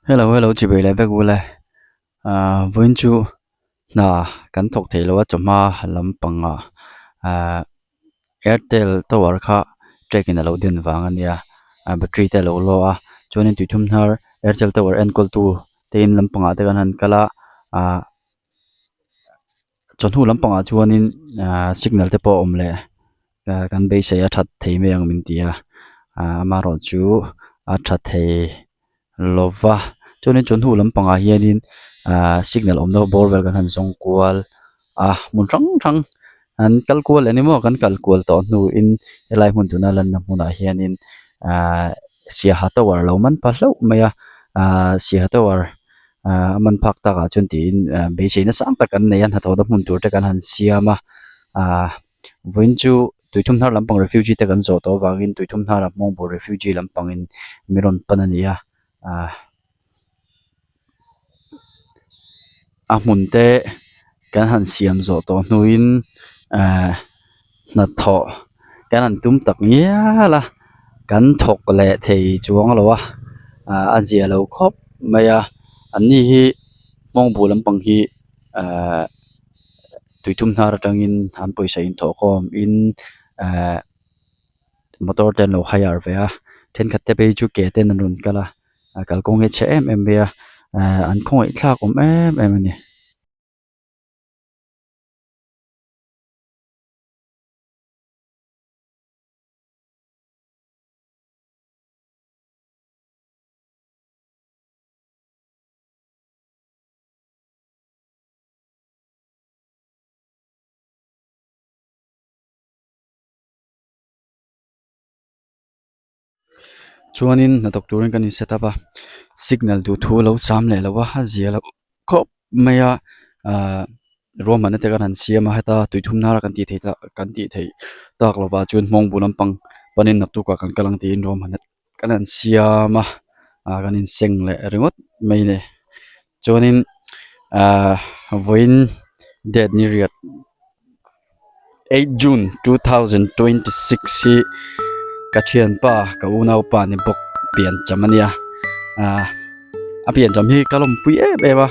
Hello hello chibai leh vek ule ahh vawiin chu hna kan thawk theih loh a chawhma lampangah ahh airtel tower kha track in a lo den vang a nia ah battery te a lo low a chuanin tui thum hnar airtel tower enkawl tu te in lampangah te kan han kal a ahh chawhnu lampangah chuanin ahh signal te pawh a awm leh. Kan beisei a that thei mai ang min ti a ah amaherawh chu a tha thei lo va chuanin chu hnu lampangah hianin ah signal awm deuh bawr vel kan han zawng kual a hmun hrang hrang an kal kual leh ni maw kan kal kual tawh hnuin helai hmun tuna lanna hmunah hianin ah siaha tower a lo man pha hlauh mai a ah siaha tower ah a man phak takah chuan tiin ah beiseina sang tak an nei a hnathawhna hmun tur te kan han siam a ah vawiin chu tuithum hnar lampang refugee te kan zawh tawh avangin tuithum hnarah hmawng bur refugee lampangin min rawn pan a ni a ah a hmun te kan han siam zawh tawh hnuin ah hnathawh kan han tum tak ngial a kan thawk leh thei chuang lo a ah a zia lo khawp mai a an ni hi hmawng bu lampang hi ahh tuithum hnar atangin an pawisa inthawh khawm in ahh motor te an lo hire ve a thenkhat te phei chu ke ten an rawn kal a kalkawng hi a chhe em em mai a ahh an khawngaih thlak awm em em a ni. Chuanin hnathawk turin kan in set up a signal duh thu a lo cham leh lo a a zia loh khawp mai a ahh ruahmanna te kan han siam a heta tui thum nara kan tih theih tak kan tih theih tak lovah chuan hmawng bu lampang panin naktukah kan kal ang tiin ruahmanna kan han siam a ah kan inseng leh ringawt mai a ni chuanin ahh vawiin date ni riat 8 June 2026 hi ka thianpa ka unaupa ni bawk piancham a nia ah a piancham hi ka lawmpui em em a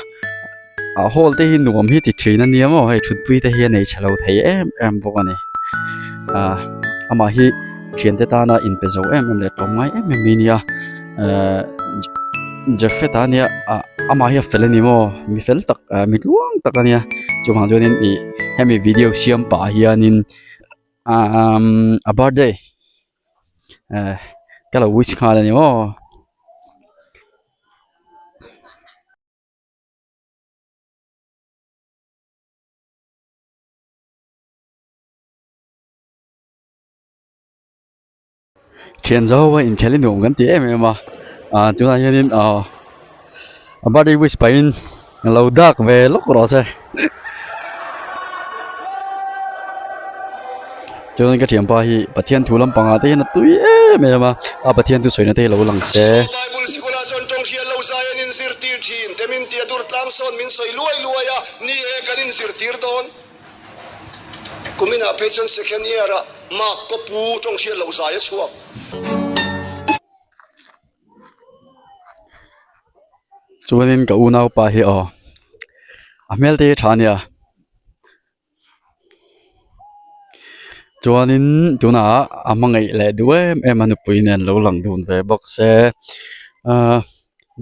a hall te hi nuam hi ti thin a nia maw hei thutpui te hi a nei chhe lo thei em em bawk a ni ah amah hi thiante tana inpe zo em em leh tlawmngai em em mai a nia ehh Jafet-a ania ah amah hi a fel a ni maw mi fel tak ah mi tluang tak a nia chuvang chuanin ih hemi video siam pah hianin ahh a birthday eh ka lo wish nghal a ni maw. Thian zo a inkhelh hi nuam kan ti em em a ah tunah hianin ah a birthday wish pahin lo dak ve lawk rawh se chuan ka thianpa hi Pathian thu lampangah te hian a tui em em a a Pathian chu sawina te hi lo lang se. Bible sikula chuan tawng hriat lo zai an inzirtir thin te min tia dur tlang sawn min sawi luai luai a ni e kan inzirtir dawn. Kuminah phei chuan second year ah mark ka pu tawng hriat loh zai a chhuak. Chuanin ka unaupa hi aw a hmel te hi tha a nia chuanin tunah a hmangaih leh duh em em a nupui nen lo lang dun ve bawk se ahh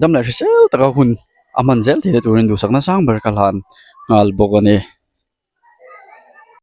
dam leh hrisel taka hun a hman zel theih na turin duhsakna sang ber ka hlan nghal bawk a ni.